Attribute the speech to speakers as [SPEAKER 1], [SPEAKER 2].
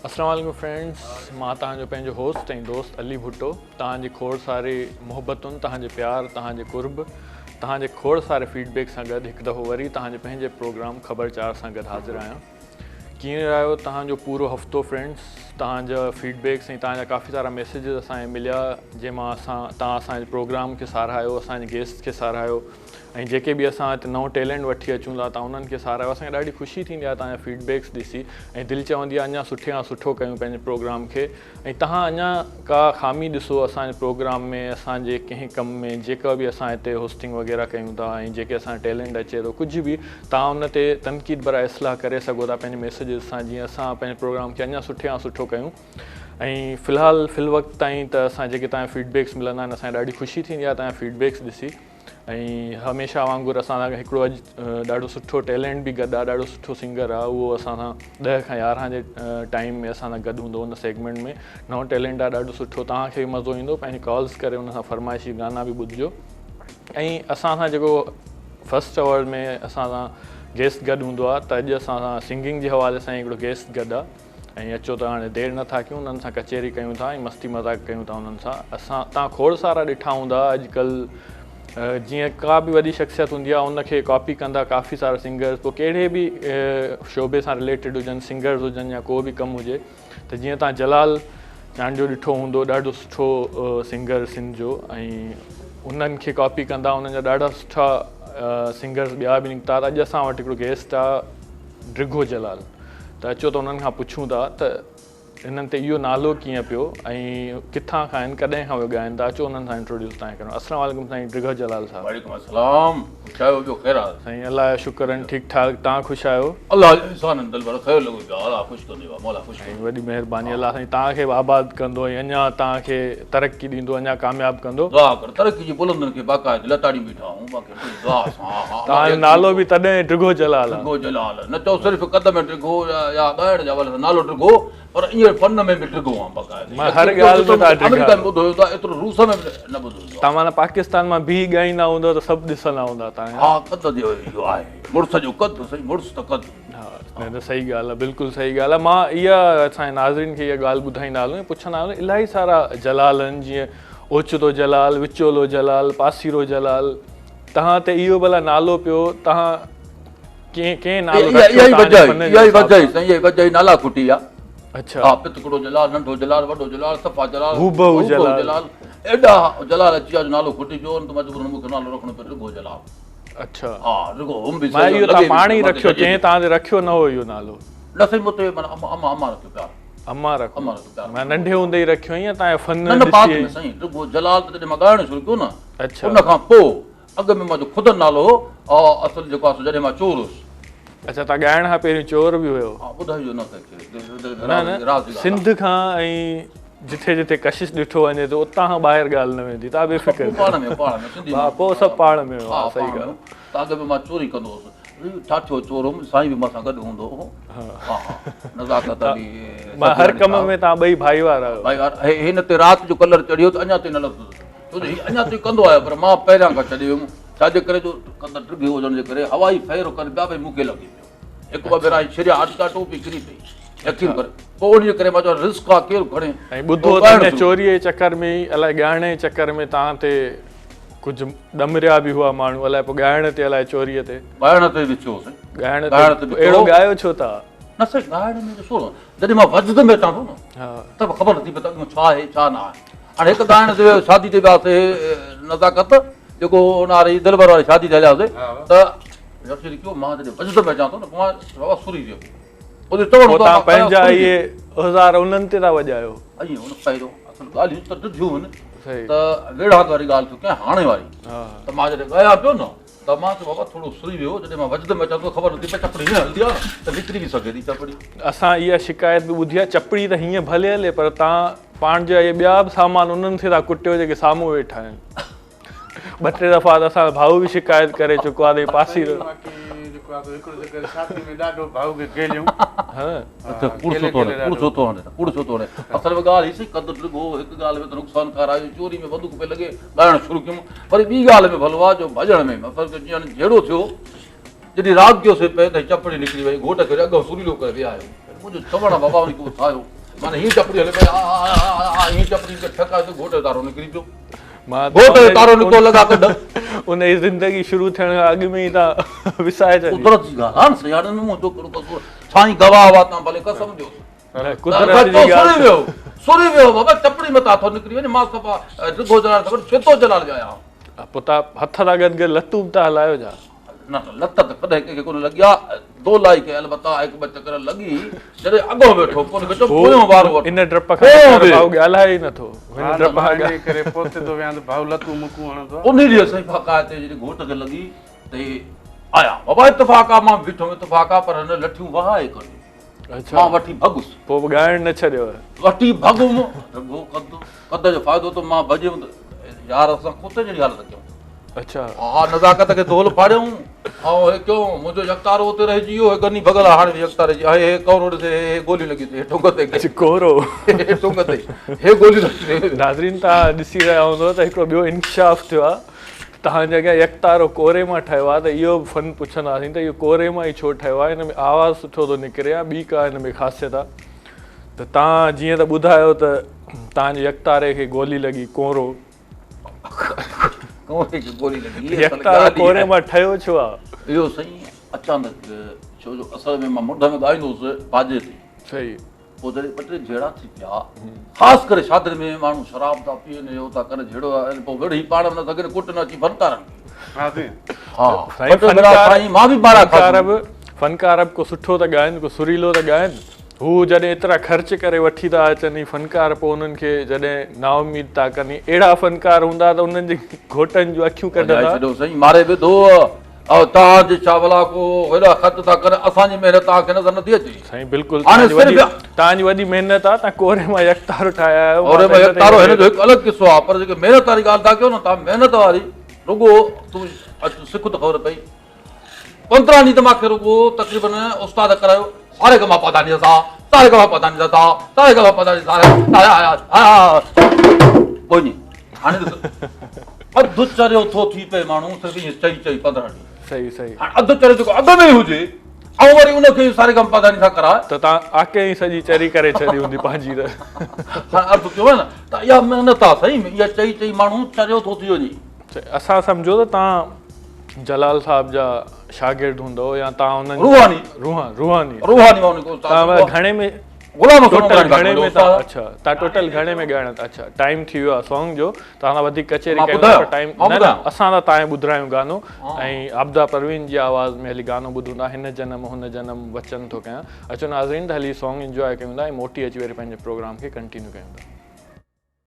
[SPEAKER 1] اسلام عليڪم فرينڊس مان توهان جو پنهنجو هوسٽ ۽ دوست علي ڀٽو توهان جي کوڙ ساري محبتن توهان جي پيار توهان جي قرب توهان جي کوڙ ساري فيڊ بيڪ سان گڏ هڪ دفعو وري توهان جي پنهنجي پروگرام خبر چار سان گڏ حاضر آهيان ڪيئن رهيو توهان جو پورو هفتو فرينڊس توهان جا فيڊ بيڪس ۽ توهان جا ڪافي سارا ميسيجز اسان کي مليا جنهن مان اسان توهان اسان جي پروگرام کي ساراهيو اسان جي گيسٽ کي ساراهيو ۽ جيڪي به اسان هت نئون ٽيلنٽ وٺي اچون ٿا تان انهن کي ساراهيو اسان کي ڏاڍي خوشي ٿيندي آهي توهان جا فيڊ بيڪس ڏسي ۽ دل چوندي آهي اڃا سٺي کان سٺو ڪيون پنهنجي پروگرام کي ۽ توهان اڃا ڪا خامي ڏسو اسان جي پروگرام ۾ اسان جي ڪنهن ڪم ۾ جيڪا به اسان هتي هوسٽنگ وغيره ڪيون ٿا ۽ جيڪي اسان جو ٽيلنٽ اچي ٿو ڪجهه به توهان ان تي تنقيد براء اصلاح ڪري سگهو ٿا پنهنجي ميسيجز سان جيئن اسان پنهنجي پروگرام کي اڃا سٺي کان سٺو ڪيون ۽ في الحال في الوقت تائين ته اسان جيڪي توهان جا فيڊ بيڪس ملندا آهن اسان کي ڏاڍي خوشي ٿيندي آهي توهان جا فيڊ بيڪس ڏسي ۽ هميشه وانگر اسان سان هڪڙو اڄ ڏاڍو سٺو ٽيلنٽ به گڏ آهي ڏاڍو سٺو سنگر آهي اهو اسان سان ڏهه کان يارهن جي ٽائيم ۾ اسان سان گڏ هوندو ان سيگمينٽ ۾ نئون ٽيلنٽ آهي ڏاڍو سٺو توهان کي به مزو ايندو پنهنجي ڪالز ڪري ان سان فرمائشي گانا به ٻڌجو ۽ اسان سان جيڪو فرسٽ اور ۾ اسان سان گيسٽ گڏ هوندو آهي ته اڄ اسان سان سنگنگ جي حوالي سان هڪڙو گيسٽ گڏ آهي ۽ اچو ته هاڻي دير نه ٿا ڪيون انهن سان ڪچهري ڪيون ٿا ۽ مستي مذاق ڪيون ٿا انهن سان اسان تان کوڙ سارا ڏٺا هوندا اڄ ڪلهه جيئن ڪا به وڏي شخصيت هوندي آهي ان کي ڪاپي ڪندا ڪافي سارا سنگرز پوء ڪهڙي به شعبي سان رليٽيڊ هجن سنگرز هجن يا ڪو به ڪم هجي ته جيئن تان جلال چانڊيو ڏٺو هوندو ڏاڍو سٺو سنگر سنڌ جو ۽ انهن کي ڪاپي ڪندا انهن جا ڏاڍا سٺا سنگرز ٻيا به نڪتا ته اڄ اسان وٽ هڪڙو گيسٽ آهي ڊگهو جلال ته اچو ته انهن کان پڇون ٿا ته هنن تي اهو نالو ڪيئن پيو ۽ ڪٿان کان آهن ڪڏهن کان اهي ڳائن ٿا اچو انهن سان انٽروڊيوس تان ڪريون السلام عليڪم سائين ڊگهو جلال صاحب.
[SPEAKER 2] وعليڪم السلام خوش آهيو ٻيو خير آهي.
[SPEAKER 1] سائين الله جو شڪر آهن ٺيڪ ٺاڪ تان خوش آهيو.
[SPEAKER 2] الله جو احسان آهن دلبر خير لڳو پيو آهي الله خوش ڪندو آهي مولا خوش
[SPEAKER 1] سائين وڏي مهرباني الله سائين تان کي به آباد ڪندو ۽ اڃا تان کي ترقي ڏيندو اڃا ڪامياب ڪندو.
[SPEAKER 2] دعا ڪر ترقي جي بلندين کي باقاعدي لتاڙيون بيٺا آهون باقي دعا سان ها ها
[SPEAKER 1] توهان جو نالو به تڏهن ڊگهو جلال آ.
[SPEAKER 2] ڊگهو جلال نه چئو صرف قد ۾ ڊگهو يا ڳائڻ جي حوالي سان نالو ڊگهو پر ائين فن ۾ به ڊگهو آهيان باقاعدي
[SPEAKER 1] مان هر ڳالهه ۾ توهان ڊگها
[SPEAKER 2] آمريڪا ۾ ٻڌو ويندو آهي ايترو روس ۾ به نه ٻڌو ويندو آهي.
[SPEAKER 1] توهان معنيٰ پاڪستان مان بيهي ڳائيندا هوندؤ ته سڀ ڏسندا هوندا توهان کي.
[SPEAKER 2] ها قد جو اهو آهي مڙس جو قد سائين مڙس ته قد.
[SPEAKER 1] ها نه ته صحيح ڳالهه آهي بلڪل صحيح ڳالهه آهي مان اها اسان جي ناظرين کي اها ڳالهه ٻڌائيندا هلون ۽ پڇندا هلون الاهي سارا جلال آهن جيئن اوچتو جلال، وچولو جلال، پاسيرو جلال، تهان تي اهو ڀلا نالو پيو، تهان ڪنهن ڪنهن نالو رکيو
[SPEAKER 2] اها ئي
[SPEAKER 1] تهان
[SPEAKER 2] وجه
[SPEAKER 1] جي
[SPEAKER 2] آهي،
[SPEAKER 1] فن جي
[SPEAKER 2] اها ئي
[SPEAKER 1] حساب
[SPEAKER 2] وجه آهي
[SPEAKER 1] سان؟
[SPEAKER 2] سائين، اها ئي وجه آهي نالا کٽي ويا.
[SPEAKER 1] اڇا.
[SPEAKER 2] ها پتڪڙو جلال، ننڍو جلال، وڏو جلال، صفا جلال،
[SPEAKER 1] هوبهو جلال.
[SPEAKER 2] جلال، ايڏا جلال اچي ويا جو نالو کٽي پيو، ان ته مجبورن مون کي نالو رکڻو پيو ڊگهو جلال.
[SPEAKER 1] اڇا.
[SPEAKER 2] ها ڊگهو هم به
[SPEAKER 1] مان
[SPEAKER 2] صحيح
[SPEAKER 1] اهو
[SPEAKER 2] لڳي
[SPEAKER 1] تهان
[SPEAKER 2] به
[SPEAKER 1] پاڻ ئي
[SPEAKER 2] مون کي
[SPEAKER 1] رکيو،
[SPEAKER 2] جچي
[SPEAKER 1] ڪنهن
[SPEAKER 2] به.
[SPEAKER 1] تهان تي رکيو نه هو اهو نالو؟
[SPEAKER 2] نه سائين مون تي معنيٰ امان امان امان رکيو پيار.
[SPEAKER 1] امان رکيو مان ننڍي هوندي ئي رکيو يا تان فن
[SPEAKER 2] نه نه بعد ۾ سائين ڊگهو جلال ته جڏهن مان ڳائڻ شروع ڪيو نه
[SPEAKER 1] اڇا
[SPEAKER 2] ان کان پوء اڳ ۾ منهنجو خود نالو هو اصل جيڪو آ سو جڏهن مان چور هوس.
[SPEAKER 1] اڇا تان ڳائڻ کان پهريون چور به هيو.
[SPEAKER 2] ها ٻڌائجو نه ڪنهن کي
[SPEAKER 1] نه نه سنڌ کان ۽ جٿي جٿي ڪشش ڏٺو وڃي ٿو اتان کان ٻاهر ڳالهه نه ويندي تان بي فڪر
[SPEAKER 2] پاڻ ۾ پاڻ ۾ سنڌي
[SPEAKER 1] ها پوء سڀ پاڻ ۾ ها صحيح ڳالهه
[SPEAKER 2] ته اڳ ۾ مان چوري ڪندو هوس. ٺاٺيو چور هوم، سائين به مان سان گڏ هوندو هو. ها ها نزاڪت علي
[SPEAKER 1] مان هر ڪم ۾ توهان ٻئي ڀائيوار آهيو.
[SPEAKER 2] ڀائيوار هن تي رات جو ڪلر چڙهيو ته اڃا تائين نه لٿو اٿس. ڇو جو هي اڃا تائين ڪندو آيو پر مان پهريان کان ڇڏي ويم. ڇا جي ڪري جو قد ڊگهي هجڻ جي ڪري هوائي ڦير ڪن پيا ڀئي مون کي لڳي پيو. هڪ ٻه ڀيرا هي ڇريا اٽڪا ٽوپي ڪري پئي. يقين ڪر پوء ان جي ڪري مان چيو رزق آ ڪير کڻي.
[SPEAKER 1] ۽ ٻڌو ته هن چوريء جي چڪر ۾ ئي الائي ڳائڻ جي چڪر ۾ توهان تي ڪجهه ڏمريا به هئا ماڻهو الائي پوء ڳائڻ تي الائي چوريء تي.
[SPEAKER 2] ڳائڻ تي به ٿيو سائين.
[SPEAKER 1] ڳائڻ تي به اهڙو ڳايو ڇو ٿا؟
[SPEAKER 2] نه سائين ڳائڻ ۾ ڏسو نه جڏهن مان وجد ۾ اچان ٿو نه ته به خبر نٿي پئي ته اڳ ۾ ڇا آهي ڇا نه آهي. هاڻي هڪ ڳائڻ تي شادي تي وياسي نزاڪت جيڪو ان واري دلبر واري شادي تي هلياسي ته يقين ڪيو مان جڏهن وجد ۾ اچان ٿو نه پوء مان بابا سري ويو.
[SPEAKER 1] پوء توهان پنهنجا اهي اوزار انهن تي ٿا وڄايو.
[SPEAKER 2] ائين هن پهريون اصل ڳالهيون ته ڊگهيون هن ته ويڙهاند واري ڳالهه ٿو ڪيان هاڻي واري ته مان جڏهن ڳايان پيو نه ته مان چيو بابا ٿورو سري ويو جڏهن مان وجد ۾ اچان ٿو خبر نٿي پئي چپڙي هيئن هلندي آهي نه ته نڪري به سگهي ٿي چپڙي.
[SPEAKER 1] اسان اها شڪايت به ٻڌي آهي چپڙي ته هيئن ڀلي هلي پر توهان پاڻ جا اهي ٻيا به سامان انهن کي ٿا ڪٽيو جيڪي سامهون ويٺا آهن. ٻه ٽي دفعا ته اسان جو ڀائو به شڪايت ڪري چڪو آهي ته هي پاسيرو.
[SPEAKER 2] ڪوڙ ڇو ٿو هڻي ڪوڙ ڇو ٿو هڻي ڪوڙ ڇو ٿو هڻي اصل ۾ ڳالهه هي سائين قد ڊگهو هڪ ڳالهه ۾ ته نقصان کارايو چوري ۾ بندوق پئي لڳي ڳائڻ شروع ڪيم وري ٻي ڳالهه ۾ ڀلو آهي جو ڀڄڻ ۾ مطلب جيئن جهيڙو ٿيو جڏهن راڳ ڪيوسين پئي ته چپڙي نڪري وئي گهوٽ کي اڳ سريلو ڪري ويهايو. منهنجو چوڻ آ بابا ان کي اٿايو معنيٰ هيئن چپڙي هلي پئي آ آ آ هيئن چپڙي کي ٺڪايو ته گهوٽ جو تارو نڪري پيو.
[SPEAKER 1] مان
[SPEAKER 2] گهوٽ جو تارو نڪتو لڳا ڪڍ.
[SPEAKER 1] ان جي زندگي شروع ٿيڻ کان اڳ ۾ ئي توهان وسائي ڇڏي.
[SPEAKER 2] قدرت جي ڳالهه آ نه سائين هاڻي ان ۾ منهنجو ڪهڙو قصور سائين گواهه هئا توهان ڀلي قسم ڏيوس.
[SPEAKER 1] قدرت جي ڳالهه
[SPEAKER 2] سري ويو سري ويو بابا چپڙي متان ٿو نڪري وڃي مان صفا ڊگهو جلال سان گڏ ڇتو جلال به آهيان.
[SPEAKER 1] پوء توهان هٿ سان گڏ گڏ لتون به ٿا هلايو ڇا؟
[SPEAKER 2] نه نه لت ته ڪڏهن ڪنهن کي ڪونه لڳي آ دولائي کي البته هڪ ٻه چڪر لڳي جڏهن اڳو ويٺو پوء ان کي چيو پويون وارو وٺ
[SPEAKER 1] ان ڊپ کان ته ڀائو ڳالهائي ئي نٿو هن ڊپ کان
[SPEAKER 3] انهي ڪري پوئتي ٿو ويهان ته ڀائو لتون مڪون هڻندو آ.
[SPEAKER 2] انهي ڏينهن سائين باقاعدي جڏهن گهوٽ کي لڳي ته هي آيا بابا اتفاق آ مان بيٺم اتفاق آ پر هن لٺيون وهائي ڪڍيون مان وٺي ڀڳس.
[SPEAKER 1] پوء به ڳائڻ نه ڇڏيو.
[SPEAKER 2] وٺي ڀڳم ڊگهو قد قد جو فائدو ته مان ڀڄيم ته يار اسان ڪتي جهڙي حالت ڪيون.
[SPEAKER 1] اڇا.
[SPEAKER 2] ها نزاڪت کي ڌول ڦاڙيائون ۽ هي ڪيون منهنجو يڪتارو اتي رهجي ويو هي گني ڀڳل آ هاڻي به يڪتاري جي هي هي ڪورو ڏس هي هي گوليون لڳيون اٿئي هي ٽنگ تي
[SPEAKER 1] اڇا ڪورو
[SPEAKER 2] هي ٽنگ تي هي گوليون لڳيون اٿئي.
[SPEAKER 1] ناظرين توهان ڏسي رهيا هوندؤ ته هڪڙو ٻيو انڪشاف ٿيو آ توهان جي اڳيان يڪتارو ڪوري مان ٺهيو آ ته اهو به فن پڇنداسين ته اهو ڪوري مان ئي ڇو ٺهيو آ هن ۾ آواز سٺو ٿو نڪري يا ٻي ڪا هن ۾ خاصيت آ ته توهان جيئن ته ٻڌايو ته توهان جي يڪتاري کي گولي لڳي ڪورو
[SPEAKER 2] ڪوري کي گولي لڳي
[SPEAKER 1] يڪتارو ڪوري مان ٺهيو ڇو آ؟
[SPEAKER 2] اهو سائين اچانڪ ڇو جو اصل ۾ مان منڍ ۾ ڳائيندو هوس باجي تي
[SPEAKER 1] صحيح
[SPEAKER 2] پوء جڏهن ٻه ٽي جهيڙا ٿي پيا، خاص ڪري شادين ۾ ماڻهو شراب ٿا پيئن، اهو ٿا ڪن، جهيڙو آهي، پوء وڙهي پاڻ به نه سگهن، ڪٽ نه اچي فنڪارن کي. ها ٻه ٽي ڀيرا سائين مان به مارا کاڌي.
[SPEAKER 1] فنڪار به ڪو سٺو ٿا ڳائن، ڪو سريلو ٿا ڳائن، هو جڏهن ايترا خرچ ڪري وٺي ٿا اچن هي فنڪار پوء انهن کي جڏهن نااميد ٿا ڪن، هي اهڙا فنڪار هوندا ته انهن جي گهوٽن جون اکيون ڪڍندا.
[SPEAKER 2] وڃائي ڇڏيو سائين، ماري وڌو. او توهان جي ڇا ڀلا ڪو هيڏا خرچ ٿا ڪن اسان جي محنت توهان کي نظر نٿي اچي.
[SPEAKER 1] سائين بلڪل توهان جي وڏي توهان جي وڏي محنت آ توهان ڪوري مان يڪتارو ٺاهيا آهيو
[SPEAKER 2] ڪوري مان يڪتارو هن جو هڪ الڳ قصو آ پر جيڪي محنت واري ڳالهه ٿا ڪيو نه توهان محنت واري رڳو تون اچ سک ته خبر پئي 15 ڏينهن ته مان کي رڳو تقريبن استاد ڪرايو ساري گما پاڌا ني سا ساري گما پاڌا ني سا ساري گما پاڌا ني سا پوء هاڻي ڏس اڌ چريو ٿو ٿي پئي ماڻهو صرف ائين چئي چئي 15 ڏينهن.
[SPEAKER 1] صحيح صحيح.
[SPEAKER 2] هاڻي اڌ چريو جيڪو اڳ ۾ ئي هجي ۽ وري ان کي ساري گم پاڌا ني سا ڪرائي.
[SPEAKER 1] ته توهان آڪي ئي سڄي چري ڪري ڇڏي هوندي پنهنجي ته.
[SPEAKER 2] هاڻي عرض ڪيو آهي نه ته اها محنت آهي سائين اها چئي چئي ماڻهو چريو ٿو ٿي وڃي.
[SPEAKER 1] اسان سمجهو ته توهان جلال صاحب جا شاگرد هوندؤ يا توهان انهن
[SPEAKER 2] روحاني
[SPEAKER 1] روحاني
[SPEAKER 2] روحاني مان انهن کي استاد
[SPEAKER 1] توهان گهڻي ۾
[SPEAKER 2] غلام حسين
[SPEAKER 1] ٽوٽل
[SPEAKER 2] عمراڻي
[SPEAKER 1] گهڻي ۾
[SPEAKER 2] استاد
[SPEAKER 1] توهان اڇا توهان ٽوٽل گهڻي ۾ ڳائڻ اڇا ٽائيم ٿي ويو آهي سانگ جو توهان سان وڌيڪ ڪچهري
[SPEAKER 2] مان
[SPEAKER 1] ڪيون
[SPEAKER 2] ٻڌايو
[SPEAKER 1] پر ٽائيم
[SPEAKER 2] مان
[SPEAKER 1] نه نه
[SPEAKER 2] ٻڌايو
[SPEAKER 1] اسان ته توهان کي ٻڌرايون گانو ۽ عابده پروين جي آواز ۾ هلي گانو ٻڌون ٿا هن جنم هن جنم وچن ٿو ڪيان اچو ناظرين ته هلي سانگ انجواء ڪيون ٿا ۽ موٽي اچي وري پنهنجي پروگرام کي ڪنٽينيو ڪيون ٿا.